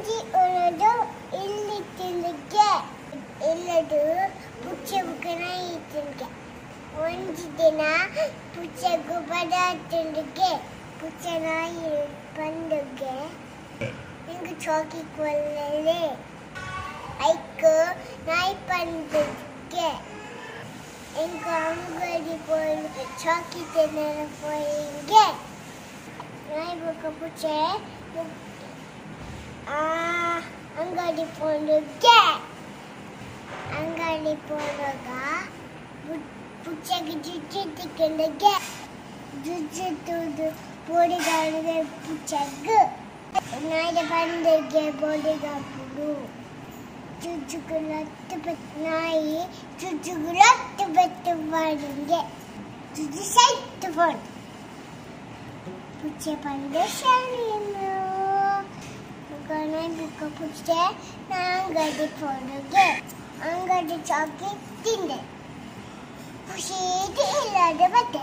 ಒಂಜಿ ಉನೊಡು ಇಲ್ಲ್ ಇತ್ತ್ಂಡ್ಗೆ. ಇಲ್ಲಡ್ ಪುಚ್ಚೆ ಬೊಕ ನಾಯಿ ಇತ್ತ್ಂಡ್ಗೆ. ಒಂಜಿ ದಿನ ಪುಚ್ಚೆಗ್ ಬಡಾತ್ಂಡ್ಗೆ. ಪುಚ್ಚೆ ನಾಯಿ ಪಂಡ್ಗೆ, ಎಂಕ್ ಚಾಕಿ ಕೊರ್ಲೆ. ಐಕ್ ನಾಯಿ ಪಂಡ್ಗೆ, ಎಂಕ್ ಅಂಗಡಿ ಪೋದು ಚಾಕಿ ತಿನರೆ ಪೋಯಿಂಗೆ. ನಾಯಿ ಬೊಕ ಪುಚ್ಚೆ ಅಂಗಡಿ ಪೋಂಡುಗೆ. ಅಂಗಡಿ ಪೋನಗ ಪುಚ್ಚೆಗ್ ಜುಜ್ಜು ತಿಕ್ಕುಂಡುಗೆ. ಜುಜ್ಜು ತೂದು ಪೋಡಿಗೆ ಪುಚ್ಚೆಗ್. ನಾಯಿಡ ಪಂಡುಗೆ, ಪೋಡಿಗೆ ಆಪುಂಡು. ಜುಜ್ಜುಗು ಲತ್ತ್ ನಾಯಿ ಜುಜ್ಜುಗು ಲತ್ತ್ ಬತ್ತ್ ಪಾಡುಂಗೆ. ಜುಜ್ಜು ಸೈತ್ ಪೋಂಡು. ಪುಚ್ಚೆ ಪಂಡೆ ಸರಿನು. ಬೊಕ ನಾಯಿ ಬೊಕ ಪುಚ್ಚೆ ಅಂಗಡಿ ಪೋಂಡುಗೆ. ಅಂಗಡಿ ಚಾಕಿ ತಿಂದೆ. ಖುಷಿಡ್ ಇಲ್ಲಡ್ ಬತ್ತೆ.